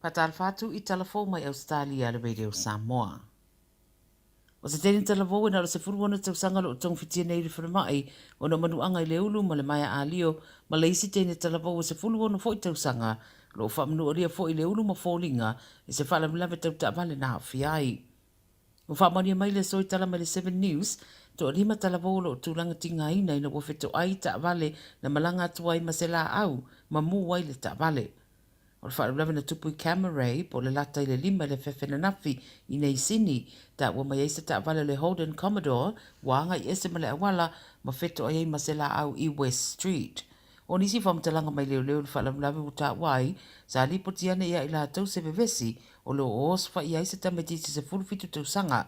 Faatalofa atu i tala fou mai Ausetalia le Radio Samoa. O se teine talavou e na o le 16 tausaga o lo o togafitia nei i le falemai ona o manuaga i le ulu ma le maea alio ma le isi teine talavou e 16 foi tausaga o lo o faamanualia foi i le ulu ma foliga i se faalavelave tau taavale na aofia ai. Ua faamaonia mai le aso i tala mai le Seven News, toalima talavou o lo o tulaga tigaina ina ua fetoai taavale na malaga atu ai ma se laau ma mu ai le taavale. O le faalavelave na tupu i Cammeray, po o le lata i le 5 i le afiafi ananafi i nei Sini, taua mai ai se taavale o le Holden Commodore ua agai ese ma le auala ma fetoai ai ma se laau i West Street. O nisi faamatalaga mai leoleo i le faalavelave ua taua ai, sa lipoti ane ia i latou se vevesi o lo o osofaia ai se tamaitiiti 17 tausaga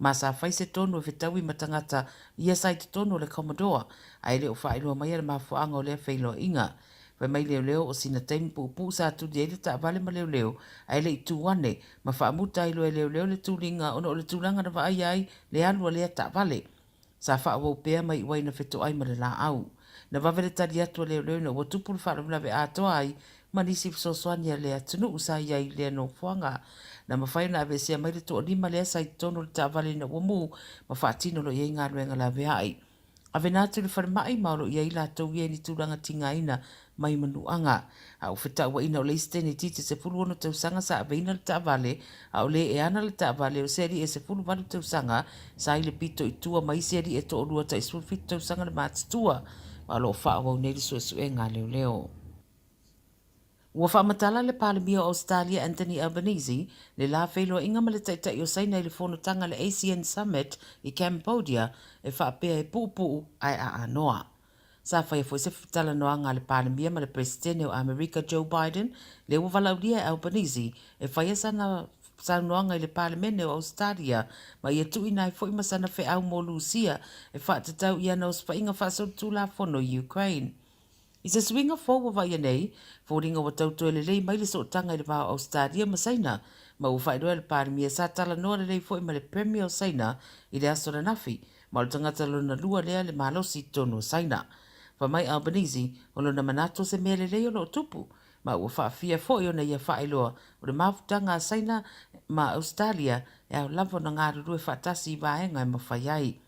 ma sa fai se tonu e fetaui ma tagata ia sa i totonu o le Commodore, ae le o faailoa maia le mafuaaga o lea feiloaiga. Fai mai leoleo o sina taimi puupuu sa tuli ai le taavale ma leoleo ae le i tu ane ma faamuta ai loa e leoleo le tuliga ona o le tulaga na vaaia ai le alu a lea taavale. Sa faaauau pea mai i na fetoai ma le laau. Na vave le tali atu a leoleo ina ua tupu le faalavelave atoa ai ma nisi fesoasoani a le atunuu sa i ai i lea nofoaga. Na mafai ona aveesea mai le toalima lea sa i totonu o le taavale ina ua mu ma faatino loa i ai galuega laveai. Avena atu i le falemai ma o lo o i ai latou ia i ni tulaga tigaina mai manuaga. A ua fetauaiina o le isi tenetiti 16 tausaga sa aveina le taavale, a o le e ana le taavale o se alii e 18 tausaga sa i le pito i tua ma isi alii e toalua tai 17 tausaga le matutua, ma o lo o faaauau nei le suesuega a leoleo. Ua faamatala le Palemia o Ausetalia Anthony Albanese le la feiloaiga ma le Taitai o Saina i le fonotaga a le ASEAN Summit i Cambodia e faapea e puupuu ae aanoa. Sa faia foi se talanoaga a le Palemia ma le Peresetene o Amerika Joe Biden lea ua valaaulia e Albanese e faia sana saunoaga i le Palemene o Ausetalia ma ia tuuina ai foi ma sana feau mo Lusia e faatatau i ana osofaiga faasolitulafono i Ukraine. I se suiga fou ua vaaia nei, foliga ua tau toe lelei mai le sootaga i le va o Ausetalia ma Saina, ma ua faailoa e le Palemia sa talanoa lelei foi ma le Premier o Saina i le aso ananafi, ma o le tagata lona lua lea le malosi i totonu o Saina. Fai mai Albanese, o lona manatu o se mea lelei o lo o tupu, ma ua faafia foi ona ia faailoa o le mafutaga a Saina ma Ausetalia e ao lava ona galulue faatasi i vaega e mafai ai.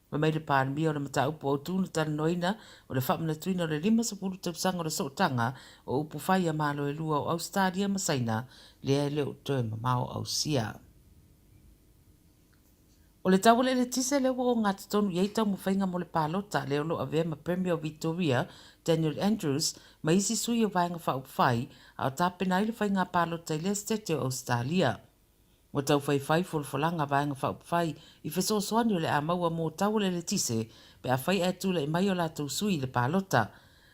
Fai mai le Palemia o le mataupu autu na talanoaina o le faamanatuina o le 50 tausaga o le sootaga o upu fai a Malo e lua o Ausetalia ma Saina lea e le o toe mamao ausia. O le tau o le eletise lea ua ogatotonu i ai taumafaiga mo le palota lea o lo o avea ma Premier o Victoria, Daniel Andrews, ma isi sui o Vaega Faaupufai a o tapena ai le faiga palota i lea setete o Ausetalia. Ua tau faifai folafolaga Vaega Faaupufai i fesoasoani o le a maua mō tau o le eletise pe afai ae tulai mai o latou sui i le palota.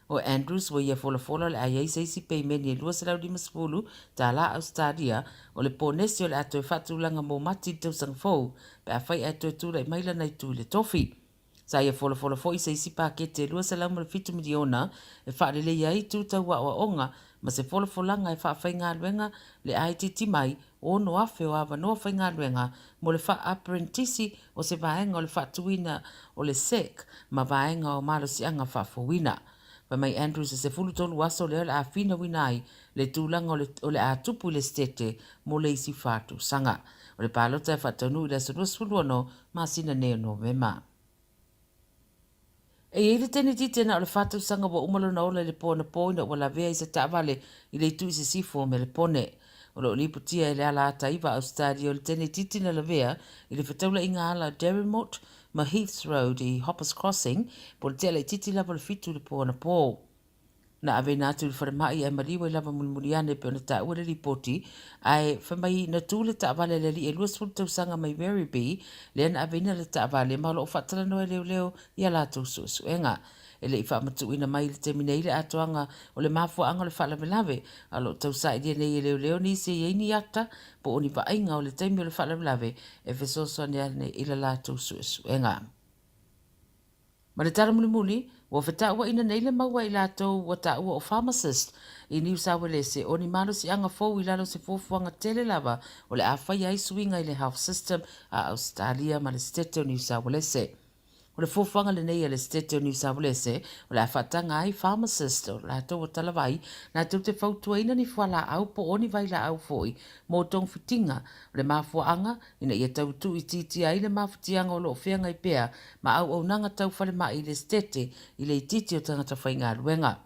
O Andrews ua ia folafola o le a i ai se isi peimeni e $250 tālā Ausetalia o le ponesi o le a toe faatulaga mō Mati i le tausaga fou pe afai ae toe tulai mai lana itu i le tofi. Sa ia folafola foi se isi pakete e $207 miliona e faaleleia ai itu tau aoaoga ma se folafolaga e faafaigaluega le itiiti mai 6,000 o avanoa faigaluega mo le faa-aperenitisi o se vaega o le faatuina o le SEC ma vaega o malosiaga faafouina. Fai mai Andrews e 13 aso lea o le a finauina ai le tulaga o le o le a tupu i le Setete mo le isi fa tausaga. O le palota e faataunuu i le aso 26 masina nei o Novema. E i ai le tenetite na o le fa tausaga ua uma lona ola i le po anapo ina ua lavea i se taavale i le itu i sisifo o Melepone. O lo o lipotia e le ala ata iva a Ausetalia o le tenetiti na lavea i le fetaulaiga ala Derrimut ma Heaths Road i Hoppers Crossing po o le tea laitiiti lava o le 7 i le po anapo. Na aveina atu i le falemai ae maliu ai lava mulimuli ane pei ona taua le lipoti, ae fai mai na tu le taavale a le alii e 20 tausaga mai Werribee lea na aveina le taavale ma o lo o faatalanoa e leoleo i a latou suesuega. E le i faamatuuina mai i le taimi nei le atoaga o le mafuaaga o le faalavelave, a o lo o tausailia nei e leoleo nisi e i ai ni ata po o ni vaaiga o le taimi o le faalavelave e fesoasoani ane i la latou suesuega. Ma le tala mulimuli, ua fetauaiina nei le mau a i latou ua taua o pharmacist i Niu Sauelese o ni malosiaga fou i lalo o se fuafuaga tele lava o le a faia ai suiga i le health system a Ausetalia ma le Setete o Niu Sauelese. O le fuafuaga lenei a le Setete o Niu Saolese o le a faataga ai pharmacist o latou o talavai latou te fautuaina ni fualaau po o ni vailaau foi mo togafitiga. O le mafuaaga ina ia tau tuuitiitia ai le mafatiaga o lo o feagai pea ma auaunaga tau falemai i le Setete i le itiiti o tagata faigaluega.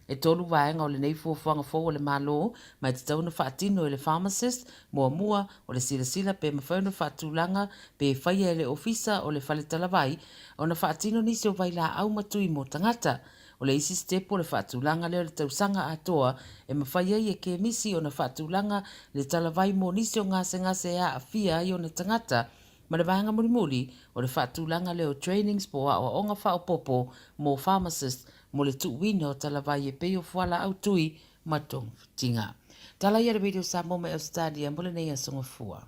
E tolu vaega o lenei fuafuaga fou a le Malo ma e tatau ona faatino e le pharmacist, muamua, o le silasila pe mafai ona faatulaga pe faia e le Ofisa o le Fale Talavai ona faatino nisi o vailaau ma tui mo tagata. O le isi sitepu o le faatulaga lea o le tausaga atoa e mafai ai e kemisi ona faatulaga le talavai mo nisi o gasegase e aafia ai ona tagata ma le vaega mulimuli o le faatulaga lea o trainings po o aoaoga faaopoopo mo pharmacists mo le tuuina o talavai e pei o fualaau tui ma togafitiga. Tala ia le Radio Samoa mai Ausetalia mo lenei aso Gafua.